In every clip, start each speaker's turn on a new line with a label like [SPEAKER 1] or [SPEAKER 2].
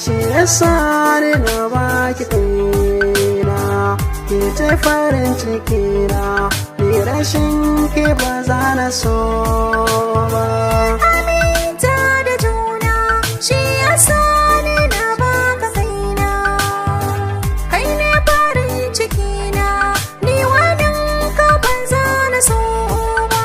[SPEAKER 1] Shi yasa ni na baki kaina, ke ce farin ciki na, ni rashin ki ba za na so ba.
[SPEAKER 2] Aminta da juna shi yasa ni na baka kaina. Kai ne farin ciki na, ni wanin ka ban zana so ba.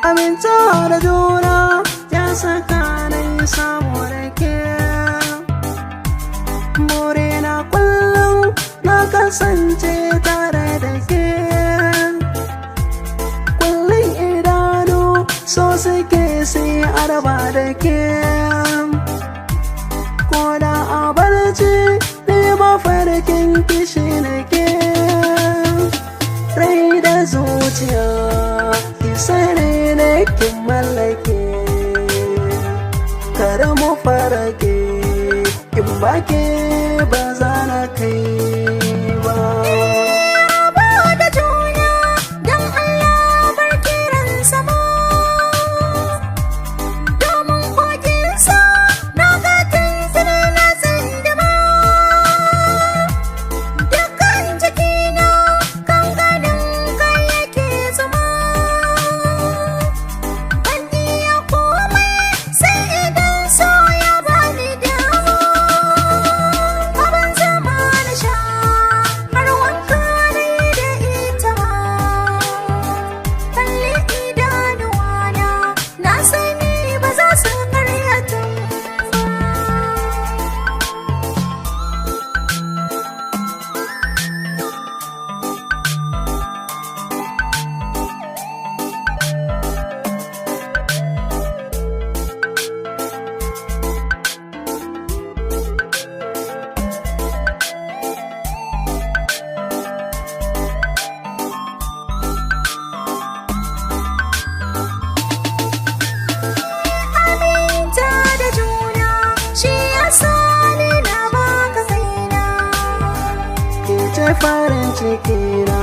[SPEAKER 1] Aminta da juna ya saka na yi samu da ke. Burina kullum na kasance tare da ke. Kullum idanu so suke sai arba da ke. Ko da a barci ni mafarkin kishi na ke. Rai da zuciya ki sani ne kin mallake. Kar mu farake in baki ba za na kai ba.
[SPEAKER 2] Raba da juna don Allah bar kiran sama. Domin kokinsa na ga tuntuni na tsindima. Dukkan jikina kan ganin kai yake zama. Ban iya komai sai idan so ya bani dama. Kaban zama na sha har wanka na yi da ita ma. Kalli idanuwana na sani ba za su karyata ba. Aminta da juna shi yasa ni na baka kaina.
[SPEAKER 1] Ke ce farin ciki na,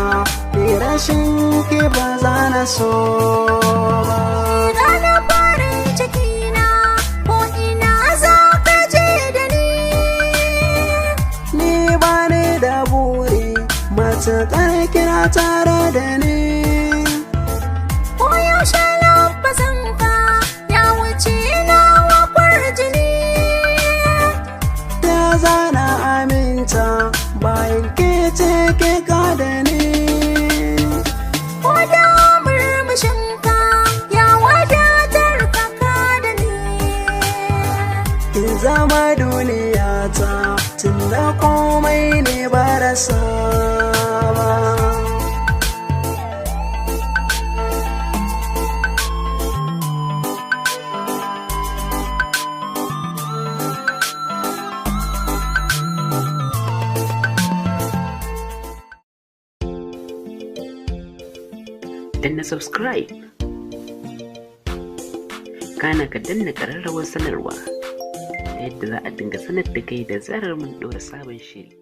[SPEAKER 1] ni rashin ki ba za na so ba.
[SPEAKER 2] Gana farin ciki na ko ina za ka je da ni.
[SPEAKER 1] Ni ba ni da buri matuƙar kina tare da ni.
[SPEAKER 2] Ko yaushe lafazin ka ya wuce nawa kwarjini.
[SPEAKER 1] Ta zana aminta bayan ke ce ke ka da ni.
[SPEAKER 2] Ko da murmushin ka ya wadatar ka ka da ni.
[SPEAKER 1] Kin zama duniyata tun da komai ne ba rasa ba.
[SPEAKER 3] Danna subscribe, kana ka danna ƙararrawar sanarwa, ta yadda za a dinga sanar da kai da zarar mun ɗora sabon shiri.